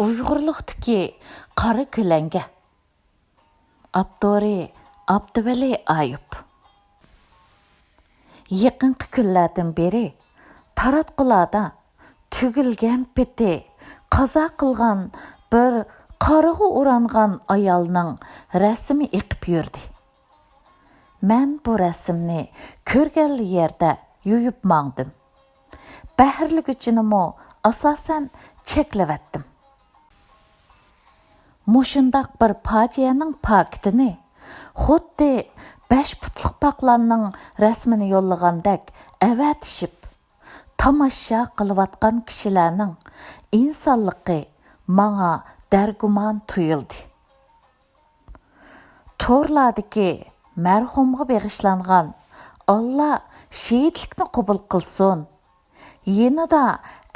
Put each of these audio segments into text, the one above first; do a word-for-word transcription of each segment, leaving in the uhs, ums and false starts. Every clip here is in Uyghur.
ئۇيغۇرلۇقتىكى قارا كۆلەڭگە. ئاپتورى: ئابدۇۋەلى ئايۇپ. يېقىنقى كۈنلەردىن بېرى تاراتقۇلاردا تۈگۈلگەن پېتى قازا قىلغان بىر قارىغا ئورانغان ئايالنىڭ رەسىمى ئېقىپ يۈردى. مەن بۇ رەسىمنى كۆرگەنلا يەردە يۇيۇپ ماڭدىم. بەھرىلىگۈچىنىمۇ ئاساسەن چەكلىۋەتتىم. مۇشۇنداق بىر پاجىئەنىڭ پاكىتىنى خۇددى بەش پۇتلۇق پاقلارنىڭ رەسىمىنى يوللىغاندەك ئەۋەتىشىپ، تاماشا قىلىۋاتقان كىشىلەرنىڭ ئىنسانلىقى ماڭا دەرگۇمان تۇيۇلدى. تورلاردىكى مەرھۇمغا بېغىشلانغان «ئاللا شېھىتلىكنى قوبۇل قىلسۇن، يېنىدا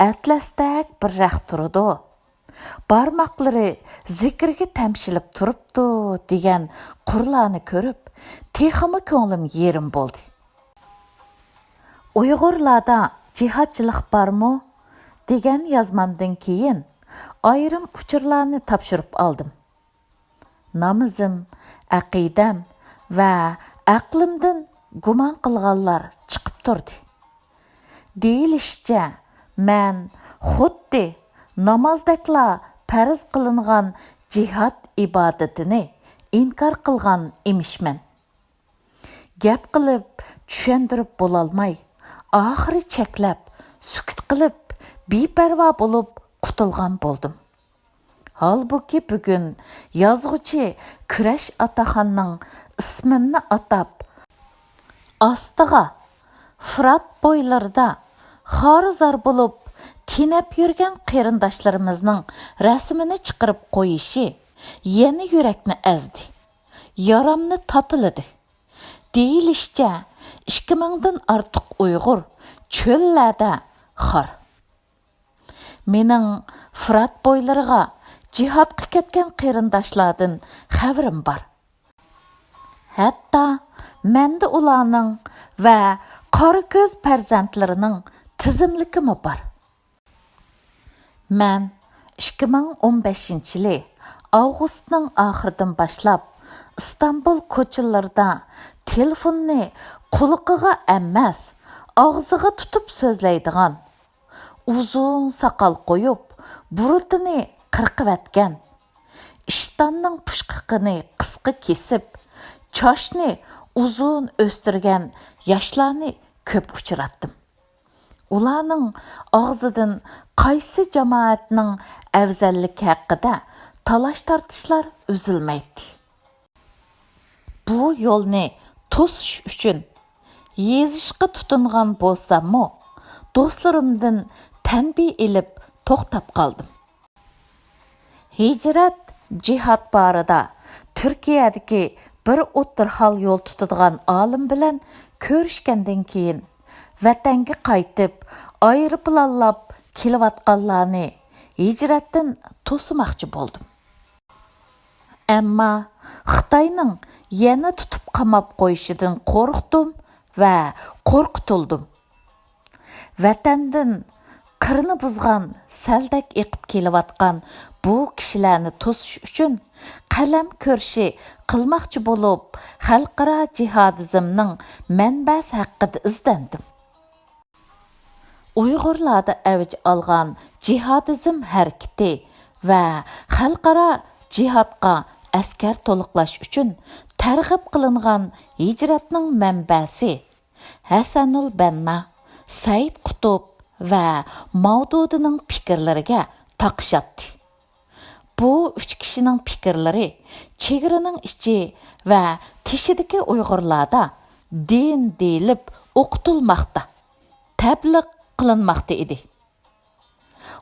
ئەتلەستەك بىر رەخت تۇرىدۇ، بارماقلىرى زىكىرگە تەمشىلىپ تۇرۇپتۇ» دېگەن قۇرلارنى كۆرۈپ، تېخىمۇ كۆڭلۈم يېرىم بولدى. «ئۇيغۇرلاردا جىھادچىلىق بارمۇ؟» دېگەن يازمامدىن كېيىن، ئايرىم ئۇچۇرلارنى تاپشۇرۇپ ئالدىم. نامىزىم، ئەقىدەم ۋە ئەقلىمدىن گۇمان قىلغانلار چىقىپ تۇردى. دېيىلىشىچە، مەن خۇددى نامازدەكلا پەرز قىلىنغان جىھاد ئىبادىتىنى ئىنكار قىلغان ئىمىشمەن. گەپ قىلىپ چۈشەندۈرۈپ بولالماي، ئاخىرى چەكلەپ، سۈكۈت قىلىپ، بىپەرۋا بولۇپ قۇتۇلغان بولدۇم. ھالبۇكى، بۈگۈن يازغۇچى كۈرەش ئاتاخاننىڭ ئىسمىمنى ئاتاپ، ئاستىغا «فۇرات بويلىرىدا خارى-زار بولۇپ تېنەپ يۈرگەن قېرىنداشلىرىمىزنىڭ رەسىمىنى چىقىرىپ قويۇشى» يەنە يۈرەكنى ئەزدى، يارامنى تاتىلىدى. دېيىلىشىچە، ئىككى مىڭدىن ئارتۇق ئۇيغۇر چۆللەردە خار. مېنىڭ فۇرات بويلىرىغا جىھادقا كەتكەن قېرىنداشلاردىن خەۋىرىم بار. ھەتتا مەندە ئۇلارنىڭ ۋە قارا كۆز پەرزەنتلىرىنىڭ تىزىملىكىمۇ بار. مەن ئىككى مىڭ ئون بەشىنچى يىلى ئاۋغۇستنىڭ ئاخىرىدىن باشلاپ ئىستانبۇل كوچىلىرىدا تېلېفوننى قۇلىقىغا ئەمەس، ئاغزىغا تۇتۇپ سۆزلەيدىغان، ئۇزۇن ساقال قويۇپ، بۇرۇتىنى قىرقىۋەتكەن، ئىشتاننىڭ پۇچقىقىنى قىسقا كېسىپ، چاچنى ئۇزۇن ئۆستۈرگەن ياشلارنى كۆپ ئۇچراتتىم. ئۇلارنىڭ ئاغزىدىن قايسى جامائەتنىڭ ئەۋزەللىكى ھەققىدە تالاش-تارتىشلار ئۈزۈلمەيتتى. بۇ يولنى توسۇش ئۈچۈن يېزىشقا تۇتۇنغان بولساممۇ، دوستلىرىمدىن تەنبىھ ئېلىپ توختاپ قالدىم. ھىجرەت، جىھاد بارىدا تۈركىيەدىكى بىر ئوتتۇرا ھال يول تۇتىدىغان ئالىم بىلەن كۆرۈشكەندىن كېيىن، ۋەتەنگە قايتىپ، ئايروپىلانلاپ كېلىۋاتقانلارنى ھىجرەتتىن توسىماقچى بولدۇم. ئەمما خىتاينىڭ يەنە تۇتۇپ قاماپ قويۇشىدىن قورقتۇم ۋە قورقۇتۇلدۇم. ۋەتەندىن قىرىنى بۇزغان سەلدەك ئېقىپ كېلىۋاتقان بۇ كىشىلەرنى توسۇش ئۈچۈن قەلەم كۈرىشى قىلماقچى بولۇپ، خەلقئارا جىھادىزمنىڭ مەنبەسى ھەققىدە ئىزدەندىم. ئۇيغۇرلاردا ئەۋج ئالغان جىھادىزم ھەرىكىتى ۋە خەلقئارا جىھادقا ئەسكەر تولۇقلاش ئۈچۈن تەرغىب قىلىنغان ھىجرەتنىڭ مەنبەسى ھەسەنۇل بەننا، سەئىد قۇتۇب ۋە ماۋدۇدىنىڭ پىكىرلىرىگە تاقىشاتتى. بۇ ئۈچ كىشىنىڭ پىكىرلىرى چېگرىنىڭ ئىچى ۋە تېشىدىكى ئۇيغۇرلاردا دىن دېيىلىپ ئوقۇتۇلماقتا، تەبلىغ قىلىنماقتا ئىدى.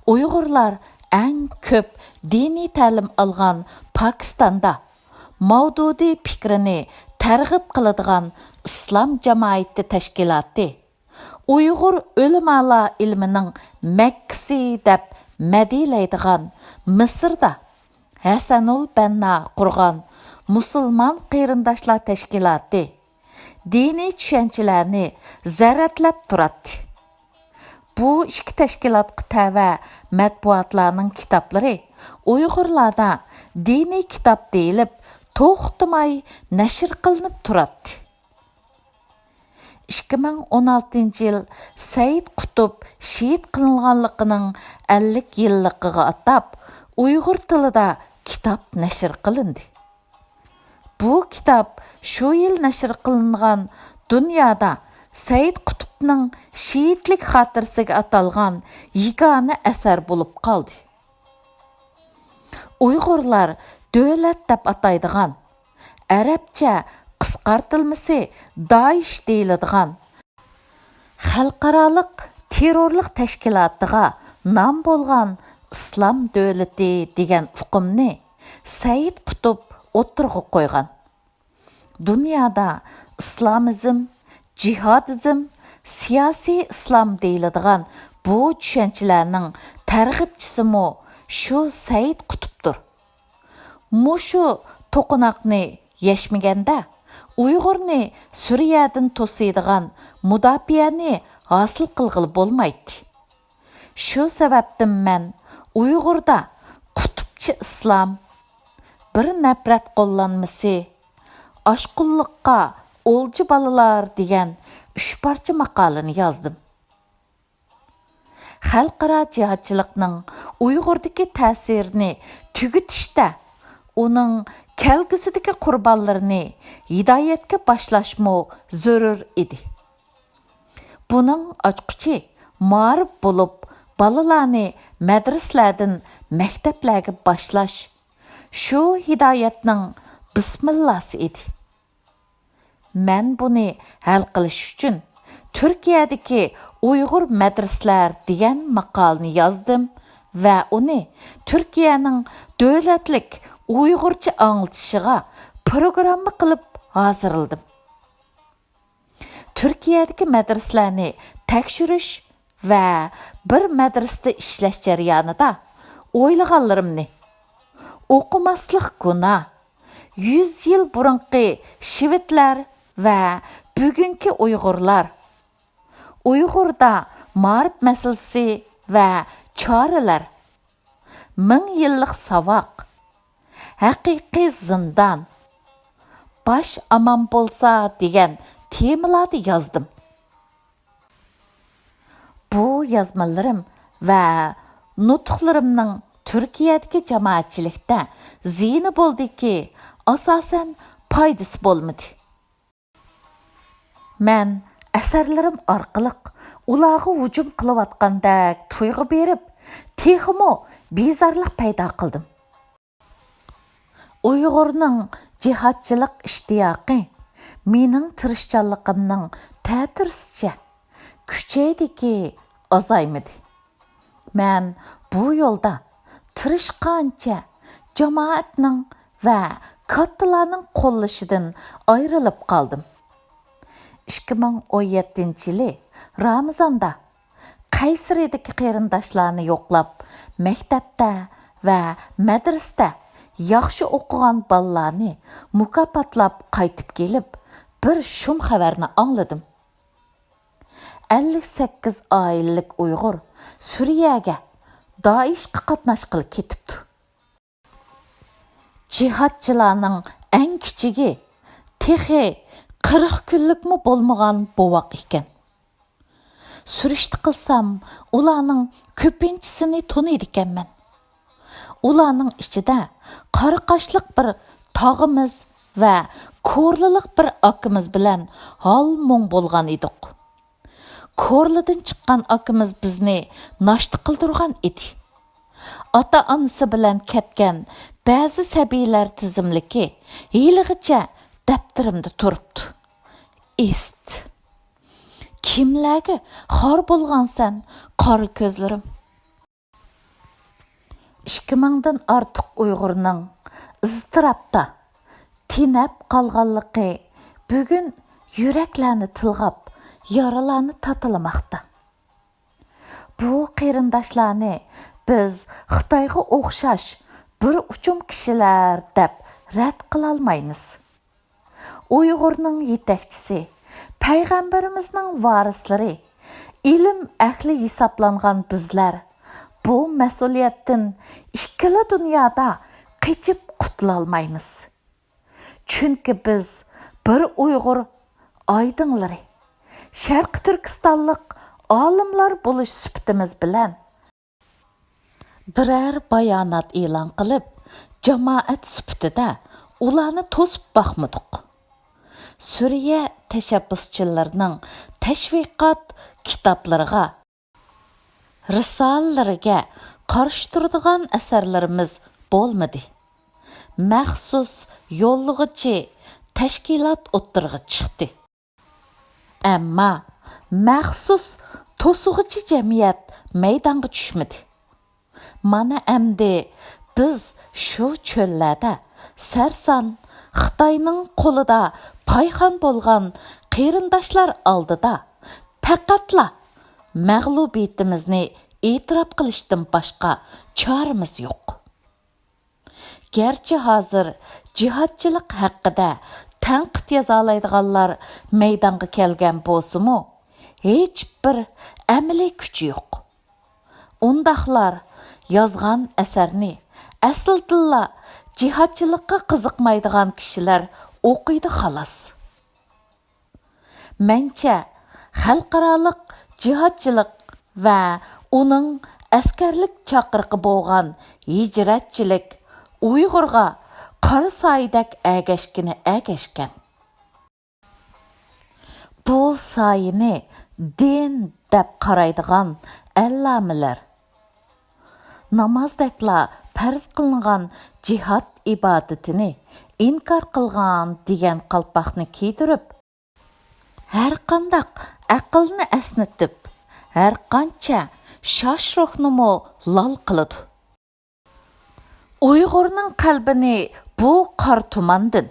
ئۇيغۇرلار ئەڭ كۆپ دىنىي تەلىم ئالغان پاكىستاندا ماۋدۇدى پىكرىنى تەرغىب قىلىدىغان ئىسلام جامائىتى تەشكىلاتى، ئۇيغۇر ئۆلىمالار ئىلمىنىڭ مەككىسى دەپ مەدھىيلەيدىغان مىسىردا ھەسەنۇل بەننا قۇرغان مۇسۇلمان قېرىنداشلار تەشكىلاتى دىنىي چۈشەنچىلەرنى زەرەتلەپ تۇراتتى. بۇ ئىككى تەشكىلاتقا تەۋە مەتبۇئاتلارنىڭ كىتابلىرى ئۇيغۇرلاردا دىنىي كىتاب دېيىلىپ، توختىماي نەشر قىلىنىپ تۇراتتى. ئىككى مىڭ ئون ئالتىنچى يىل سەئىد قۇتۇپ شېھىت قىلىنغانلىقىنىڭ ئەللىك يىللىقىغا ئاتاپ، ئۇيغۇر تىلىدا كىتاب نەشر قىلىندى. بۇ كىتاب شۇ يىل نەشر قىلىنغان دۇنيادا سەئىد قۇتۇپنىڭ شېھىتلىك خاتىرىسىگە ئاتالغان يېگانە ئەسەر بولۇپ قالدى. ئۇيغۇرلار دۆلەت دەپ ئاتايدىغان، ئەرەبچە قىسقارتىلمىسى دائىش دېيىلىدىغان، خەلقئارالىق تېررورلۇق تەشكىلاتىغا نام بولغان ئىسلام دۆلىتى دېگەن ئۇقۇمنى سەئىد قۇتۇپ ئوتتۇرىغا قويغان. دۇنيادا ئىسلامىزم، جىھادىزم، سىياسىي ئىسلام دېيىلىدىغان بۇ چۈشەنچىلەرنىڭ تەرغىبچىسىمۇ شۇ سەئىد قۇتۇپتۇر. مۇشۇ توقۇناقنى يەشمىگەندە، ئۇيغۇرنى سۈرىيەدىن توسىدىغان مۇداپىئەنى ھاسىل قىلغىلى بولمايتتى. شۇ سەۋەبتىن مەن ئۇيغۇردا قۇتۇپچى ئىسلام، بىر نەپرەت قوللانمىسى، ئاشقۇنلۇققا ئولجا بالىلار دېگەن ئۈچ پارچە ماقالىنى يازدىم. خەلقئارا جىھادچىلىقنىڭ ئۇيغۇردىكى تەسىرىنى تۈگىتىشتە، ئۇنىڭ كەلگۈسىدىكى قۇربانلىرىنى ھىدايەتكە باشلاشمۇ زۆرۈر ئىدى. بۇنىڭ ئاچقۇچى مائارىپ بولۇپ، بالىلارنى مەدرىسىلەردىن مەكتەپلەرگە باشلاش، شۇ ھىدايەتنىڭ بىسمىللاسى ئىدى. مەن بۇنى ھەل قىلىش ئۈچۈن تۈركىيەدىكى ئۇيغۇر مەدرىسىلەر دېگەن ماقالىنى يازدىم ۋە ئۇنى تۈركىيەنىڭ دۆلەتلىك ئۇيغۇرچە ئاڭلىتىشىغا پروگرامما قىلىپ ھازىرلىدىم. تۈركىيەدىكى مەدرىسىلەرنى تەكشۈرۈش ۋە بىر مەدرىسىدە ئىشلەش جەريانىدا ئويلىغانلىرىمنى، ئوقۇماسلىق گۇناھ، يۈز يىل بۇرۇنقى شىۋىتلەر ۋە بۈگۈنكى ئۇيغۇرلار، ئۇيغۇردا مائارىپ مەسىلىسى ۋە چارىلەر، مىڭ يىللىق ساۋاق، ھەقىقىي زىندان، باش ئامان بولسا دېگەن تېمىلاردا يازدىم. بۇ يازمىلىرىم ۋە نۇتۇقلىرىمنىڭ تۈركىيەدىكى جامائەتچىلىكتە زىيىنى بولدىكى، ئاساسەن پايدىسى بولمىدى. مەن ئەسەرلىرىم ئارقىلىق ئۇلارغا ھۇجۇم قىلىۋاتقاندەك تۇيغۇ بېرىپ، تېخىمۇ بىزارلىق پەيدا قىلدىم. ئۇيغۇرنىڭ جىھادچىلىق ئىشتىياقى مېنىڭ تىرىشچانلىقىمنىڭ تەتۈرىسىچە كۈچەيدىكى، ئازايمىدى. مەن بۇ يولدا تىرىشقانچە جامائەتنىڭ ۋە كاتتىلارنىڭ قوللىشىدىن ئايرىلىپ قالدىم. ئىككى مىڭ ئون يەتتىنچى يىلى رامىزاندا قەيسىرىدىكى قېرىنداشلارنى يوقلاپ، مەكتەپتە ۋە مەدرىسىدە ياخشى ئوقۇغان بالىلارنى مۇكاپاتلاپ قايتىپ كېلىپ، بىر شۇم خەۋەرنى ئاڭلىدىم. ئەللىك سەككىز ئائىلىلىك ئۇيغۇر سۈرىيەگە دائىشقا قاتناشقىلى كېتىپتۇ. جىھادچىلارنىڭ ئەڭ كىچىكى تېخى قىرىق كۈنلۈكمۇ بولمىغان بوۋاق ئىكەن. سۈرۈشتە قىلسام، ئۇلارنىڭ كۆپىنچىسىنى تونۇيدىكەنمەن. ئۇلارنىڭ ئىچىدە قارا قاشلىق بىر تاغىمىز ۋە كورلىلىق بىر ئاكىمىز بىلەن ھال-مۇڭ بولغان ئىدۇق. كورلىدىن چىققان ئاكىمىز بىزنى ناشتا قىلدۇرغان ئىدى. ئاتا-ئانىسى بىلەن كەتكەن بەزى سەبىيلەر تىزىملىكى ھېلىغىچە دەپتىرىمدە تۇرۇپتۇ. ئىست. كىملەرگە خار بولغانسەن، قارا كۆزلىرىم؟ ئىككى مىڭدىن ئارتۇق ئۇيغۇرنىڭ ئىزتىراپتا، تېنەپ قالغانلىقى بۈگۈن يۈرەكلەرنى تىلغاپ، يارىلارنى تاتىلىماقتا. بۇ قېرىنداشلارنى بىز خىتايغا ئوخشاش بىر ئۇچۇم كىشىلەر دەپ رەت قىلالمايمىز. ئۇيغۇرنىڭ يېتەكچىسى، پەيغەمبىرىمىزنىڭ ۋارىسلىرى، ئىلىم ئەھلى ھېسابلانغان بىزلەر بۇ مەسئۇلىيەتتىن ئىككىلا دۇنيادا قېچىپ قۇتۇلالمايمىز. چۈنكى بىز بىر ئۇيغۇر ئايدىڭلىرى، شەرقىي تۈركىستانلىق ئالىملار بولۇش سۈپىتىمىز بىلەن، بىرەر بايانات ئېلان قىلىپ، جامائەت سۈپىتىدە ئۇلارنى توسۇپ باقمىدۇق. سۈرىيە تەشەببۇسچىلىرىنىڭ تەشۋىقات كىتابلىرىغا، رىسالىلىرىگە قارشى تۇرىدىغان ئەسەرلىرىمىز بولمىدى. مەخسۇس يوللىغۇچى تەشكىلات ئوتتۇرىغا چىقتى. ئەمما مەخسۇس توسۇغۇچى جەمئىيەت مەيدانغا چۈشمىدى. مانا ئەمدى بىز شۇ چۆللەردە سەرسان، خىتاينىڭ قولىدا پايخان بولغان قېرىنداشلار ئالدىدا پەقەتلا مەغلۇبىيىتىمىزنى ئېتىراپ قىلىشتىن باشقا چارىمىز يوق. گەرچە ھازىر جىھادچىلىق ھەققىدە تەنقىد يازالايدىغانلار مەيدانغا كەلگەن بولسىمۇ، ھېچبىر ئەمەلىي كۈچى يوق. ئۇنداقلار يازغان ئەسەرنى ئەسلىدىنلا جىھادچىلىققا قىزىقمايدىغان كىشىلەر ئوقۇيدۇ خالاس. مەنچە، خەلقئارالىق جىھادچىلىق ۋە ئۇنىڭ ئەسكەرلىك چاقىرىقى بولغان ھىجرەتچىلىك ئۇيغۇرغا قارا سايىدەك ئەگەشكىنى ئەگەشكەن. بۇ سايىنى دىن دەپ قارايدىغان ئەللامىلەر، نامازدەكلا پەرز قىلىنغان جىھاد ئىبادىتىنى ئىنكار قىلغان دېگەن قالپاقنى كىيدۈرۈپ، ھەرقانداق ئەقىلنى ئەسنىتىپ، ھەرقانچە شاش روھنىمۇ لال قىلىدۇ. ئۇيغۇرنىڭ قەلبىنى بۇ قارا تۇماندىن،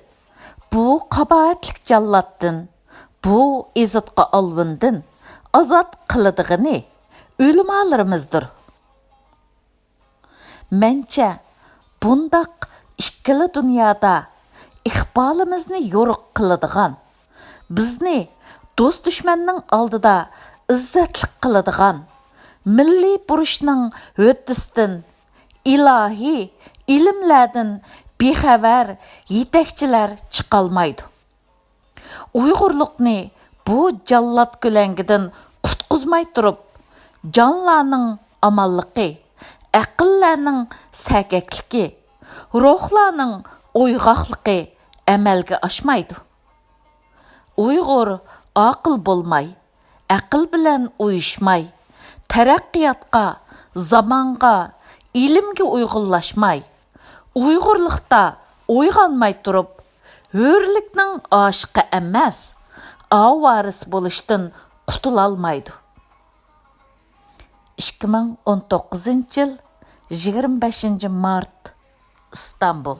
بۇ قاباھەتلىك جاللاتتىن، بۇ ئېزىتقۇ ئالۋىندىن ئازاد قىلىدىغىنى ئۆلىمالىرىمىزدۇر. مەنچە، بۇنداق ئىككىلا دۇنيادا ئىقبالىمىزنى يورۇق قىلىدىغان، بىزنى دوست-دۈشمەننىڭ ئالدىدا ئىززەتلىك قىلىدىغان، مىللىي بۇرچنىڭ ھۆددىسىدىن ئىلاھىي ئىلىملەردىن بىخەۋەر يېتەكچىلەر چىقالمايدۇ. ئۇيغۇرلۇقنى بۇ جاللات كۆلەڭگىدىن قۇتقۇزماي تۇرۇپ، جانلارنىڭ ئامانلىقى، ئەقىللەرنىڭ سەگەكلىكى، روھلارنىڭ ئويغاقلىقى ئەمەلگە ئاشمايدۇ. ئۇيغۇر ئاقىل بولماي، ئەقىل بىلەن ئۇيۇشماي، تەرەققىياتقا، زامانغا، ئىلىمگە ئۇيغۇنلاشماي، ئۇيغۇرلۇقتا ئويغانماي تۇرۇپ، ھۆرلۈكنىڭ ئاشىقى ئەمەس، ئاۋارىسى بولۇشتىن قۇتۇلالمايدۇ. ئىككى مىڭ ئون توققۇزىنچى يىل، يىگىرمە بەشىنچى مارت، ئىستانبۇل.